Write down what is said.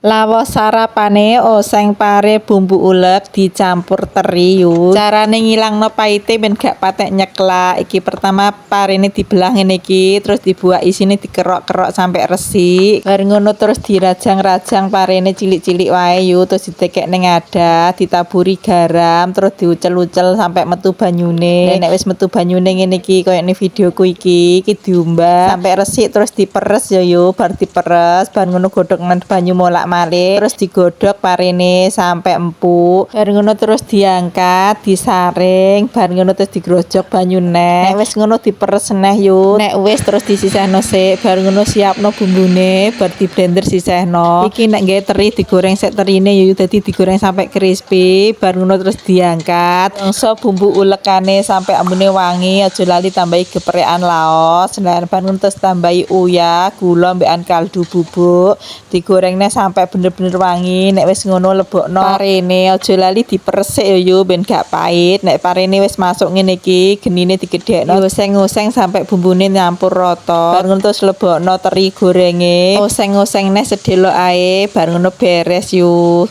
Lawuh sarapane oseng pare bumbu ulek dicampur teri, yu. Carane ngilangno paite ben gak patek nyeklak. Iki pertama parene dibelah ngene iki, terus dibuak isine, dikerok-kerok sampai resik. Bar ngono terus dirajang-rajang parene cilik-cilik wae, yu, terus didekek ning wadah, ditaburi garam, terus diucel-ucel sampai metu banyune. Nek wis metu banyune ngene iki, koyo ning videoku iki, iki diumbah sampai resik, terus diperes ya, yu. Bar diperes, bar ngono godhog nang banyu molak-malik, terus digodhog parene sampai empuk. Bar ngono terus diangkat, disaring, bar ngono terus digrojok banyu neh. Nek wis ngono diperes neh, yu. Nek wis terus disisihno sik, bar ngono siapno bumbune, bar di blender sisihno. Iki nek nggawe teri, digoreng sik terine ya, yu, dadi digoreng sampai crispy, bar ngono terus diangkat. Gongso bumbu ulekane sampai ambune wangi, aja lali tambahi geprekan laos. Nah, bar ngono terus tambahi uyah, gula mbekan kaldu bubuk, digorengne sampai bener-bener wangi. Nek wis ngono lebokno parene, aja lali diperes sik ya, yu, ben gak pahit. Nek parene wis masuk ngene iki, genine digedhekno, oseng-oseng sampai bumbune nyampur rata. Bar ngono terus lebokno teri gorenge, oseng-oseng neh sedelok ae, bar ngono beres, yu.